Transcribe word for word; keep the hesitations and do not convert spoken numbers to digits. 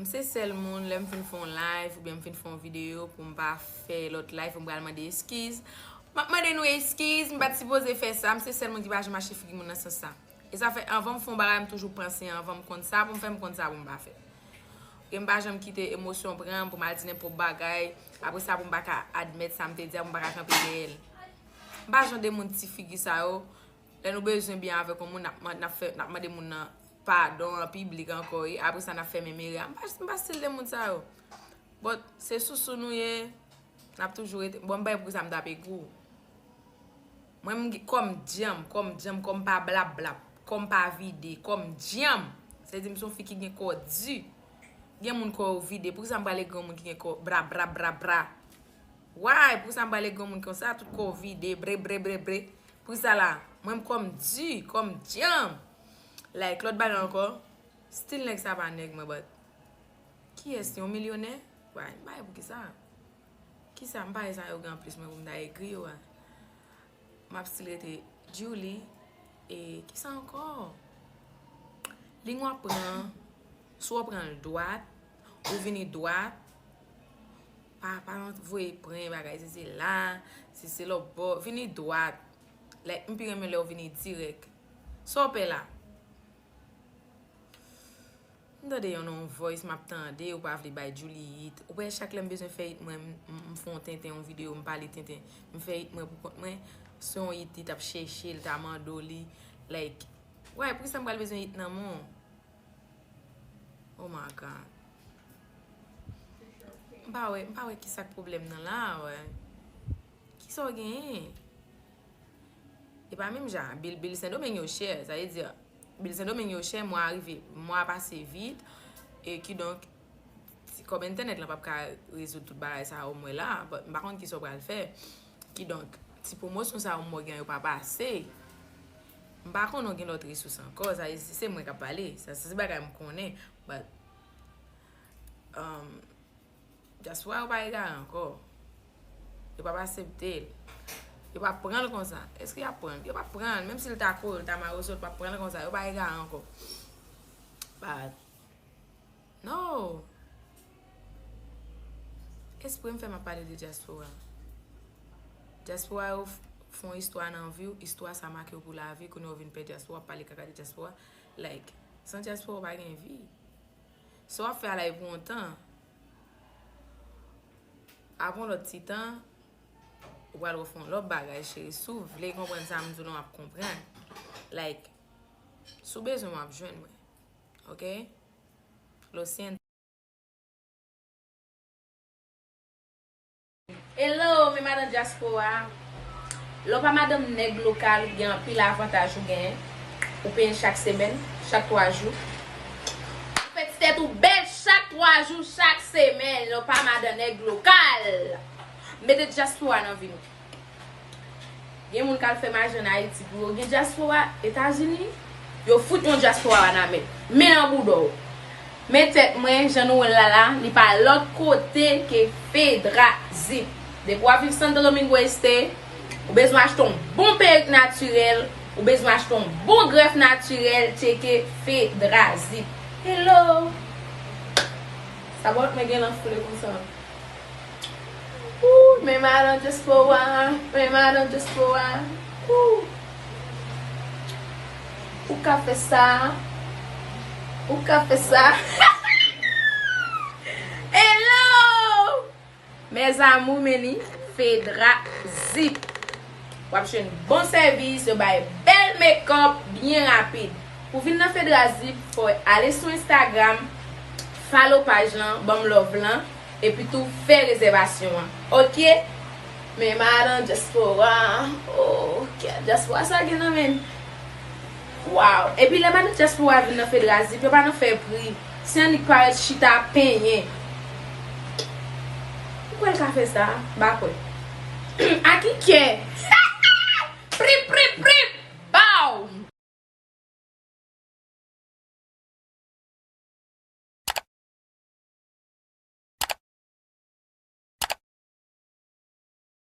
M se sèl moun, lè m fin fè yon live oubyen m fin fè yon videyo, pou m pa fè lòt live, pou m pral mande eskiz. M ap mande nou eskiz, m pa t sipoze fè sa. M se sèl moun ki pa janm achte figi moun nan sans sa. E sa fè, anvan m fè yon bagay, m toujou panse anvan m konn sa pou m fè, m konn sa pou m pa fè. E m pa janm kite emosyon pran m pou m al di nenpòt bagay. Apre sa, pou m pa ka admèt sa m te di a, pou m pa ka kanpe dèyè l. M pa jan de moun ti figi sa yo. Lè nou bezwen byen avèk yon moun, n ap man-, n ap fè, n ap mande moun nan padon an piblik ankò, wi. Apre sa, n ap fèmen meri a. M pa, m pa stil de moun sa yo. But, se sousou nou ye, n ap toujou rete. Bon, m bay pou sa m t ap egri w. Mwen, m gen, kò m djanm, kò m djanm, kò m pa blap blap, kò m pa vide, kò m djanm. Se di m se yon fi ki gen kò di. Gen moun kò yo vide. Poukisa m pral egri yon moun ki gen kò bra, bra, bra, bra? Why? Poukisa m pral egri yon moun konsa? Tout kò vide, bre, bre, bre, bre. Poukisa la? Mwen, m kò m di, kò m djanm. Like, lòt bagay ankò, stil nèg sa pa nèg mwen, but kiyès li, yon milyonè? Why? M pa wè poukisa. Kisa m pa wè sa yo gen anplis mwen pou m ta egri yo a. M ap still rete Djouly. E kisa ankò? Liy w ap pran, si w pran l dwat, ou vini dwat, pa, pa voye pran bagay, si se la, si se lòt bò, vini dwat. Like, m pi renmen lè w vini dirèk. Sa w pè la? M tande yon, yon voice m ap tande, ou pa vle bay Djouly hit. Ou wè chak lè m bezwen fè hit mwen, m, m, m fè yon tenten, yon videyo, m pale tenten. M fè hit mwen pou kont mwen. Se yon hit li t ap chèche, li ta mande w li. Like, why, poukisa m pral bezwen hit nan men w? Oh my God. M pa wè, m pa wè kisa k pwoblèm nan la, wè. Kisa w genyen? E pa menm jan, bil, bil Sendomeng yo chè, sa vle di, bil Sendomeng yo chè, mwa a rive, mwa a pase vit, e kidonk, ti kòb entènèt lan p ap ka rezoud tout bagay sa yo m wè la, but m pa konn kisa w pral fè. Kidonk, ti pwomosyon sa yo m wè w gen yo pa pase. M pa konnen w gen lòt resous ankò, sa vle di, si se mwen k ap pale, sa se bagay m konnen, but, um, Dyaspora yo pa egare ankò. Yo p ap aksepte l. Yo p ap pran l konsa. Èske y ap pran l? Yo p ap pran l. Menm si l ta kore, l ta mare w sou l, yo p ap pran l konsa. Yo pa egare ankò. But, no. Espre m fè m ap pale de dyaspora. Dyaspora yo f-, fè yon istwa nan vi w, istwa sa make w pou lavi, kounye a w vin pè dyaspora, w ap pale kaka de dyaspora. Like, san dyaspora w pa gen vi. Sa w ap fè a la e pou yon tan. Apre yon lòt ti tan, ou pral refè yon lòt bagay, cheri. Si w vle konprann sa m di w lan, w ap konprann. Like, si w bezwen mwen, w ap jwenn mwen. Ok? Lo siento. Hello, men madan dyaspora. Lè w pa madanm nèg lokal, ou gen anpil avantaj ou genyen. Ou penyen chak semèn, chak twa jou. Ou fè ti tèt ou bèl chak twa jou, chak semèn. Lè w pa madan nèg lokal. Mete dyaspora nan vi nou. Gen moun k al fè maji ann Ayiti pou yo gen dyaspora Etazini, yo fout yon dyaspora Wanament. Men an bouda w. Men tèt mwen, jan nou wè l la la, li pa lòt kote ke Fedra Zip. Depi w ap viv Santo Domingo Este, ou bezwen achte yon bon perik natirèl, ou bezwen achte yon bon grèf natirèl, tcheke Fedra Zip. Hello! Sa pa wè mwen gen lanfle konsa. Ooh, men madan dyaspora, men madan dyaspora. Ooh. Ou ka fè sa. Ou ka fè sa. Hello! Mes amours, men li Fedra Zip. W ap jwenn bon sèvis, yo bay bèl makeup byen rapid. Pou vin nan Fedra Zip, fò w ale sou Instagram, follow paj lan, ban m love lan, epi tou fè rezèvasyon an. Ok? Men madan dyaspora, oh, kè dyaspora sa gen nan men. Wow! Epi lè madan dyaspora vin nan Fedra Zip, yo pa nan fè pri. Se annik parèt chita penyen. Ou kwè l ka fè sa? M pa kwè. A ki kè?